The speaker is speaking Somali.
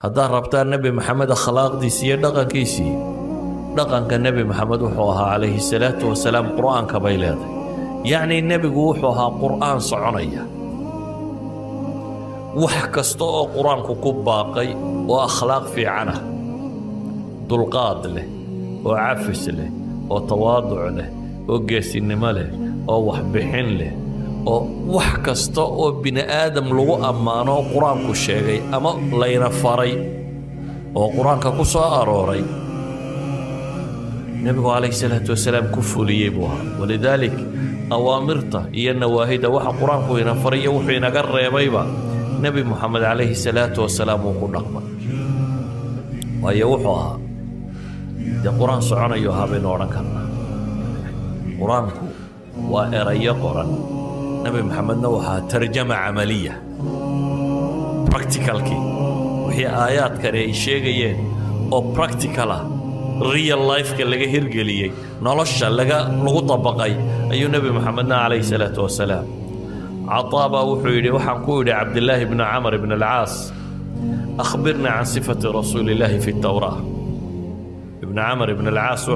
Haddaad rabtaan Nebi Maxamed akhlaaqdiisii iyo dhaqankiisii, dhaqanka Nebi Maxamed wuxuu ahaa, calayhi salaatu wasalaam, Qur'aanka bay leedahay. Yacni nebigu wuxuu ahaa Qur'aan soconaya. Wax kasta oo Qur-aanku ku baaqay oo akhlaaq fiican ah, dulqaad leh oo cafis leh oo tawaaduc leh oo geesinimo leh oo waxbixin leh oo wax kasta oo bini aadam lagu ammaano oo Qur-aanku sheegay ama layna faray oo Qur-aanka ku soo arooray, nebigu calayhi salaatu wasalaam ku fuliyey buu ahaa. Walidaalik awaamirta iyo nawaahida, waxa Qur-aanku ina faray iyo wuxuu inaga reebayba, Nebi Moxamed calayhi salaatu wasalaam uu ku dhaqmay, waayo wuxuu ahaa dee Qur-aan soconayo ahaa baynu odhan karnaa. Qur-aanku waa erayo qoran, Nebi Maxamedna waxaa tarjama camaliya, practicalkii, wixii aayaadkani ay sheegayeen oo practical ah, real lifeka laga hirgeliyey, nolosha lagu dabaqay ayuu Nebi Moxamedna calayhi salaatu wasalaam. Cataa baa wuxuu yidhi, waxaan ku idhi Cabdillaahi bni Camar ibn alcaas: "أخبرنا عن صفة رسول الله في التوراة." Ibn Camar ibn alcaas wuxuu